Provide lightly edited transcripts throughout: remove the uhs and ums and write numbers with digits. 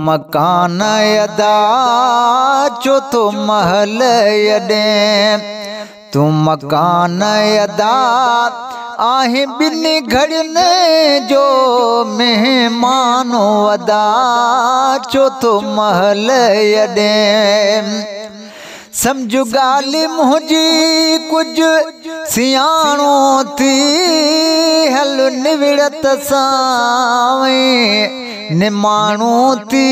मकान अदा चौथो महल अॾे, तूं मकान अदा आहे ॿिनि घड़ियुनि जो महिमान अदा चौथो महल अॾे। सम्झ ॻाल्हि मुंहिंजी कुझु सियाणो थी, हल निविड़त सां निमाणो थी।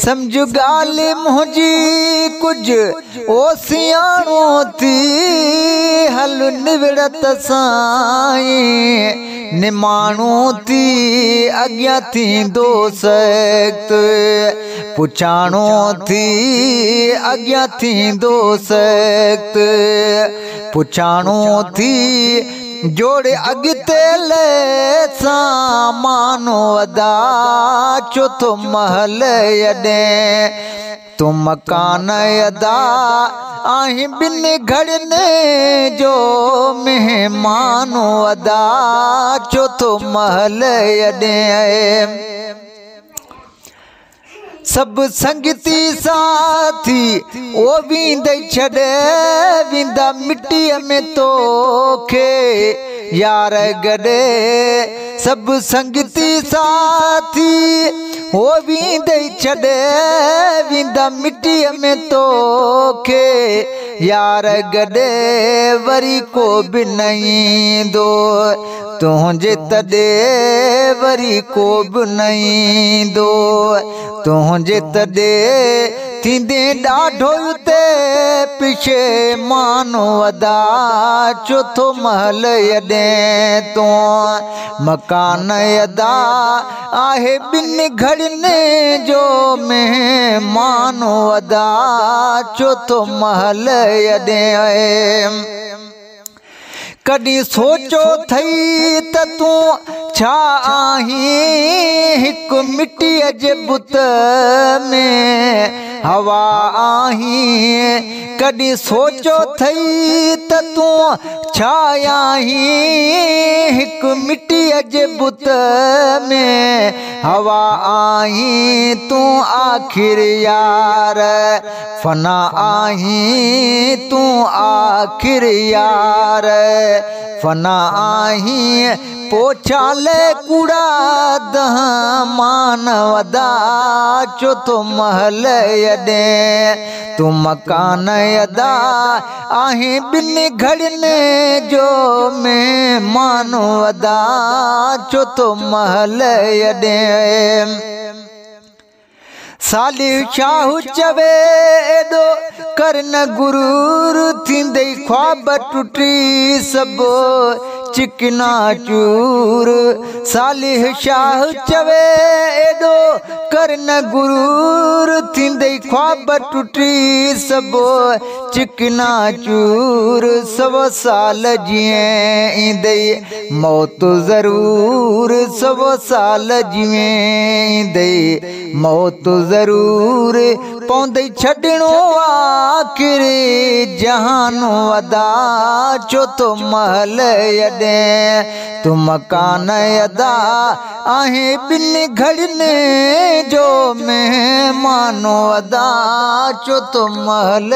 सम्झ ॻाल्हि मुंहिंजी कुझु ओ सियाणो थी, हल निविड़त सां निमाणो थी। अॻियां थींदो सख़्त पुछाणो थी, अॻियां थींदो सख़्त पुछाणो थी। जोड़े अॻिते ले सामानो अदा चौथो महल अॾे, तूं मकान अदा आहे ॿिनि घड़ियुनि जो महिमान अदा चौथो महल अॾे। सभु संगती साथी ओ वेंदई छॾे वेंदा मिटीअ में तोखे यार गॾे। सभु संगती साथी ओ वेंदई छॾे वेंदा मिटीअ में तोखे यार गॾे। वरी को बि न ईंदो तुंहिंजे तॾे, वरी को बि न ईंदो तुंहिंजे तॾे। थींदे ॾाढो उते पिशेमानो अदा चौथो महल अॾे, तूं मकान अदा आहे ॿिनि घड़ियुनि जो महिमान अदा चौथो महल अॾे। कॾहिं सोचो अथई त तूं छा आहीं, हिकु मिटीअ जे बुत में हवा आहीं। कॾहिं सोचो अथई त तूं छा आहीं, हिकु मिटीअ जे बुत में हवा आहीं। तूं आख़िर यार फना आहीं, तूं आख़िर यार फना आहीं। पोछाले कूड़ा दहमान अदा चौथो महल अॾे, तूं मकान अदा आहे ॿिनि घड़ियुनि जो महिमान अदा चौथो महल अॾे। सालिह शाह चवे एॾो कर न गुरूर, थींदई ख़्वाब टुटी सभु चिकना चूर। सालिह शाह चवे एॾो कर न गुरूर, थींदई ख़्वाब टुटी सभु चिकना चूर। सौ साल जीअं ईंदई मौत ज़रूर, सौ साल जीअं ईंदई मौत ज़रूर। पवंदई छॾिणो आख़िर जहानो अदा चौथो महल अॾे, तूं मकान अदा आहे ॿिनि घड़ियुनि जो महिमान अदा चौथो महल।